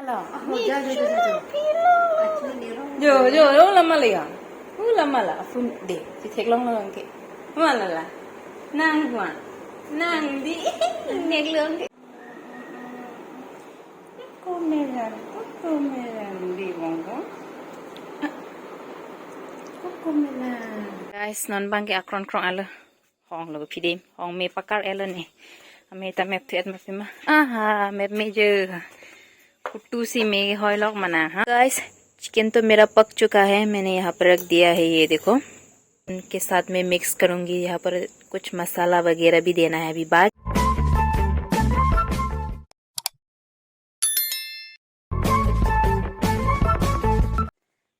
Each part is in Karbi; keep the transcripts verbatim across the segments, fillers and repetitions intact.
Hello. Oh, jo, jo, jo, jo, jo. Jo, jo, jo, lama le ya. Uh, lama la, phone de. Si theklonglo ke. Mala la. Nang ma. Nang di. Theklong ke. Komelan, komelan di bongko. Komelan. Guys, non bang ke akron krong alo. Hong lo pidem, hong me pakar elo ne. Ame ta map thu et map ma. Aha, map me je. Kutu si me hoi lok mana ha. Guys, chicken तो मेरा पक चुका है, मैंने यहाँ पर रख दिया है, ये देखो। इनके साथ में मिक्स करूंगी। यहाँ पर कुछ मसाला वगैरह भी देना है अभी बाद।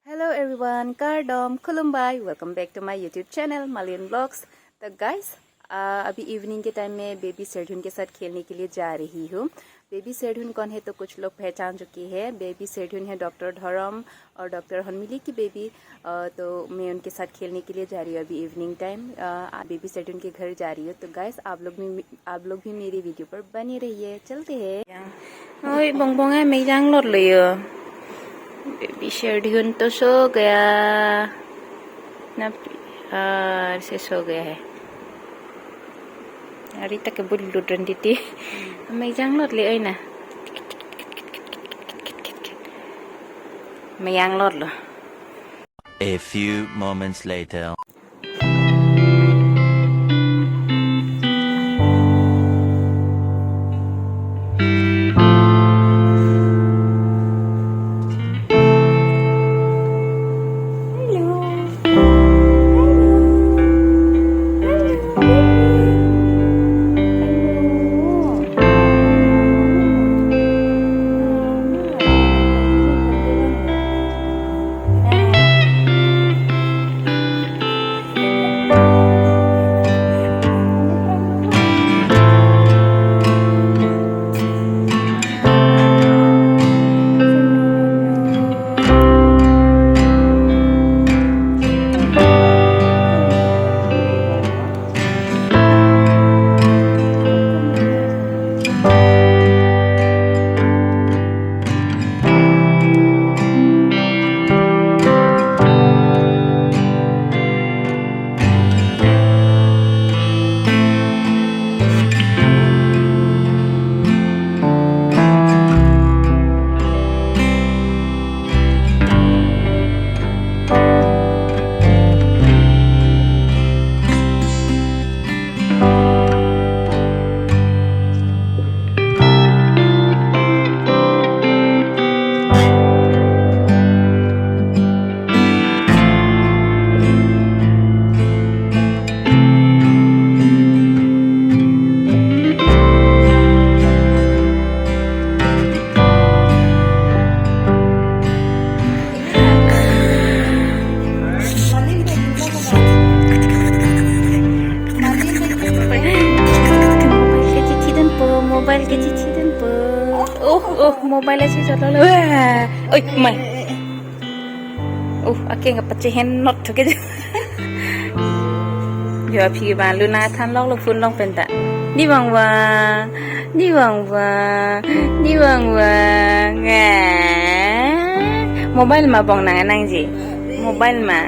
Hello everyone, kardom, khulumbai, welcome back to my YouTube channel, Malian Vlogs. तो गाइस, अभी इवनिंग के टाइम में बेबी सेरधुन के साथ खेलने के लिए जा रही हूँ। बेबी सेरधुन कौन है तो कुछ लोग पहचान चुके हैं। बेबी सेरधुन है डॉक्टर धरम और डॉक्टर हनमिली की बेबी। अ, तो मैं उनके साथ खेलने के लिए जा रही हूँ अभी इवनिंग टाइम। अ, बेबी सेरधुन के घर जा रही हूँ। तो गाइस, आप लोग भी, आप लोग भी मेरी वीडियो पर बने रहिए। चलते हैं। Oi, bongbong hai, mejang lotlo yo. Baby सेरधुन तो सो गया ना, प्यार से सो गया है। Ari ta kebut lut ran titi. Mejang lotlo oi na. Mejang lotlo. A few moments later. Mobile ke chichi dunpo, mobile ke chichi dunpo. Oh, oh, mobile si jolo lo. Wah, oi, mai. Oh, ake nggak pecehen not tuh gitu. Yo, aphi malu na than lok lo phone long penta. Di bang wa, di bang wa, di bang wa. Nga. Mobile ma bong nang nangji. Mobile ma.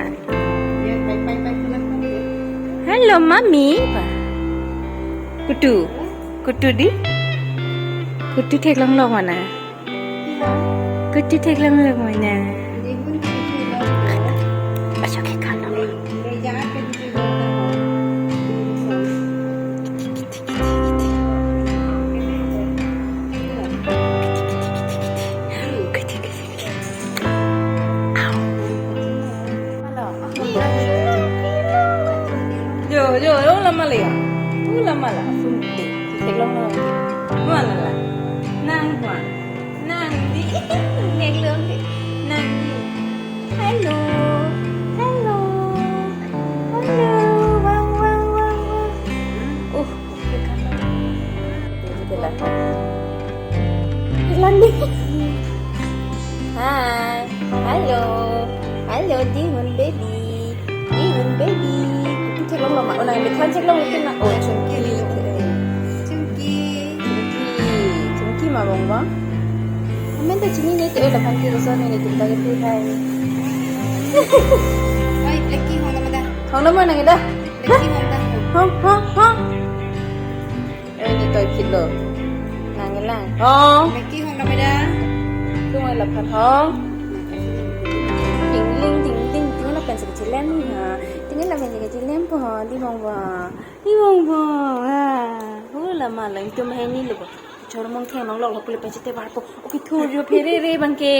Hello, mommy. Kutu. Kutu di. Kutu theklong lo mana? Kutu theklong lo mana? Masuk ke kamar. Jo, jo, jo, lama le ya. Uh, lama la. Phone de. Theklong lo. Mana la? Nang ma. Nang di. Theklong di. Nang di. Hello. Hello. Hello. Wang, wang, wang, wang. Uh. Ito lang. Ito lang din. Hi. Hello. Hello, Dihun baby. Dihun baby. Kutu theklong lo ma. Oh, nang, methan theklong lo na. Oh, Chungki. Chungki. Chungki. Chungki ma bongbong. Men ta chinine te, eh, lapen ke roso ne, ne tum ta ke pu hai. Oi, Blacky, hong nama da. Hong nama nang da. Blacky, hong da. Hong, hong, hong. Eh, ne toy phitlo. Nang lang. Hong. Blacky, hong nama da. Tung ai lapen hong. Ting ling, ting ling, ting lapen si kachilem ha. Ting lapen si kachilem po, di hong ba. Di hong ba. Ha. Hula ma lang tum hai ni lo ba. Chor mong theng nong lok lok pule pensi te bar po. Oke, thur jo phere re bang ke.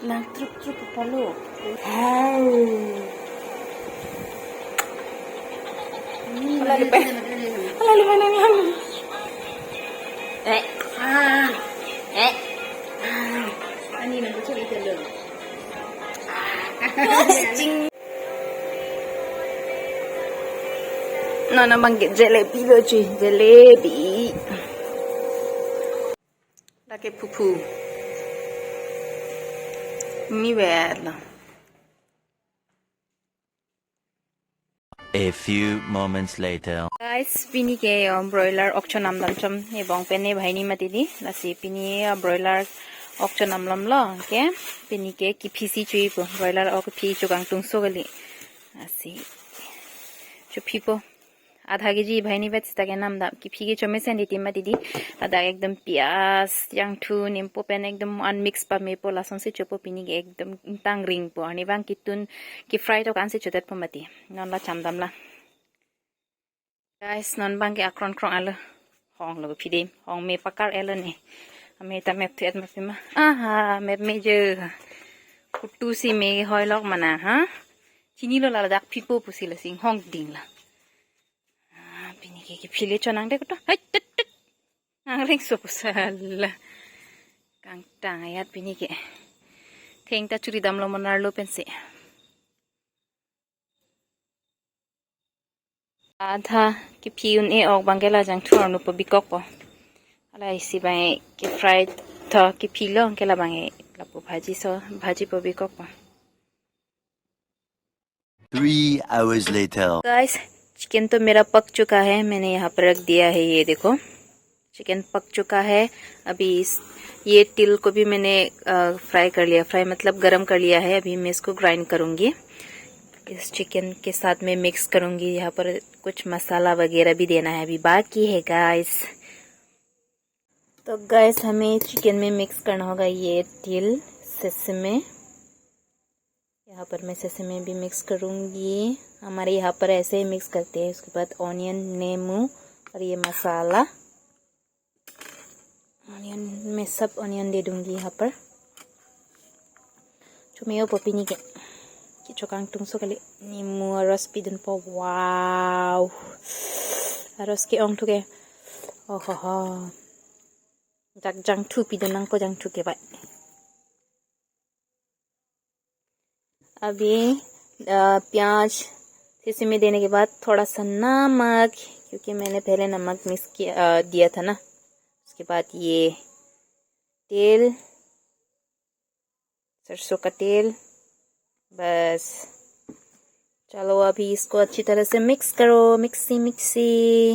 Lang trup trup palo. Hau. Ala lupa. Ala lupa nang lang. Eh. Ah. Eh. Ah. Ani nang kucing itu lo. Ching. Non abang ke jalebi lo, cuy, jalebi. Lake phuphu. Mi ber lo. A few moments later. Guys, pini ke, um, broiler ok chonam dam chom ne bong pen ne banghini mati di. Lasi pini, uh, broiler ok chonam lom lo ke. Pini ke kiphi si choji po. Broiler ok kiphi chokangtungso kali. Lasi chophi po. Adha keji banghini vet sita ke nam dam. Kiphi ke chomesen di tim mati di. Ladak ekdom piyaj, jangthu, nimpo pen ekdom unmix pame po, lasonsi chopo pini ke ekdom ingtang ring po. Arnivang kitun ke fry to kan si chodet po mati. Non la cham dam la. Guys, non bang ke akron krong alo. Hong lo pidem, hong me pakar elo ne. Ame ta mep thu et mep ma. Aha, mep me je. Kutu si me hoi lok mana, ha? Chinilo, ladak phipo pusi lasi inghong ding la. Ah, pini ke kiphi le chonang de kutu. Hai, tut, tut. Nang ring so pusala. Kangtang ayat pini ke. Theng ta churi dam lo monar lo pensi. Adha kiphi un-e ok bang ke la jangthu arnu po bikok po. Ala isi bang ke fry tho kiphi lo ke la bang ke lapu bhaji so bhaji po bikok po. Three hours later. Guys, chicken तो मेरा पक चुका है, मैंने यहाँ पर रख दिया है, ये देखो, चिकन पक चुका है। अभी इस, ये तिल को भी मैंने, अ, फ्राई कर लिया, फ्राई मतलब गरम कर लिया है। अभी मैं इसको ग्राइंड करूँगी, इस चिकन के साथ में मिक्स करूँगी। यहाँ पर कुछ मसाला वगैरह भी देना है, अभी बाकी है गाइस। तो गाइस, हमें चिकन में मिक्स करना होगा ये तिल, सेसमे। यहाँ पर मैं सेसमे भी मिक्स करूँगी। हमारे यहाँ पर ऐसे ही मिक्स करते हैं। उसके बाद ऑनियन, नींबू और ये मसाला, ऑनियन, मैं सब ऑनियन दे दूँगी यहाँ पर। Chomeo po pini ke. Ke chokangtungso kali, nimu aros pidun po. Wow. Aros ke-ong thu ke. Ohoho. Dak jangthu pidun nang po, jangthu ke bai. अभी, अ, प्याज, सेसमे देने के बाद थोड़ा सा नमक, क्योंकि मैंने पहले नमक मिक्स किया, अ, दिया था ना। उसके बाद ये तेल, सरसों का तेल, बस। चलो, अभी इसको अच्छी तरह से मिक्स करो, मिक्सी, मिक्सी।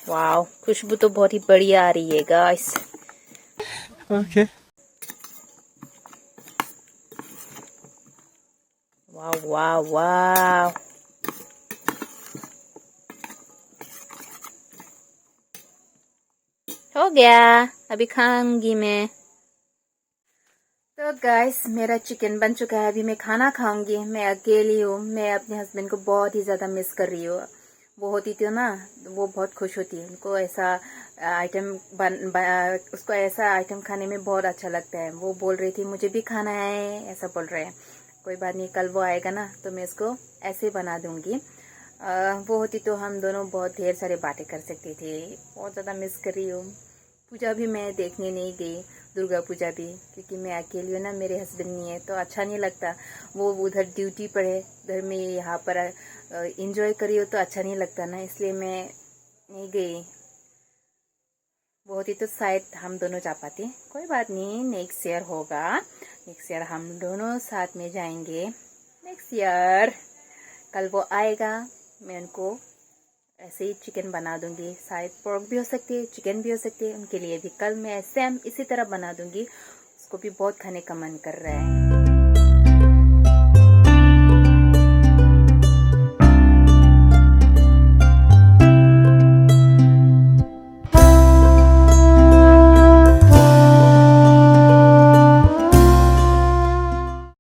वाओ, खुशबू तो बहुत ही बढ़िया आ रही है, guys. Okay. Wow, wow, wow. हो गया, अभी खाऊंगी मैं। तो गाइस, मेरा चिकन बन चुका है, अभी मैं खाना खाऊंगी। मैं अकेली हूँ, मैं अपने हस्बैंड को बहुत ही ज़्यादा मिस कर रही हूँ। वो होती तो ना, वो बहुत खुश होती। उनको ऐसा, अ, आइटम बन, ब-, अ, उसको ऐसा आइटम खाने में बहुत अच्छा लगता है। वो बोल रही थी, "मुझे भी खाना है", ऐसा बोल रहे हैं। कोई बात नहीं, कल वो आएगा ना, तो मैं इसको ऐसे बना दूंगी। अ, वो होती तो हम दोनों बहुत ढेर सारी बातें कर सकते थे। बहुत ज़्यादा मिस कर रही हूँ। पूजा भी मैं देखने नहीं गई, दुर्गा पूजा भी, क्योंकि मैं अकेली हूँ ना, मेरे हस्बैंड नहीं है, तो अच्छा नहीं लगता। वो उधर ड्यूटी पर है, घर में यहाँ पर, अ, एंजॉय कर रही हो तो अच्छा नहीं लगता ना, इसलिए मैं नहीं गई। वो होती तो शायद हम दोनों जा पाते। कोई बात नहीं, नेक्स्ट ईयर होगा, नेक्स्ट ईयर हम दोनों साथ में जाएंगे। नेक्स्ट ईयर कल वो आएगा, मैं उनको ऐसे ही चिकन बना दूंगी, शायद पोर्क भी हो सकती है, चिकन भी हो सकती है। उनके लिए भी कल मैं सेम इसी तरह बना दूंगी। उसको भी बहुत खाने का मन कर रहा है।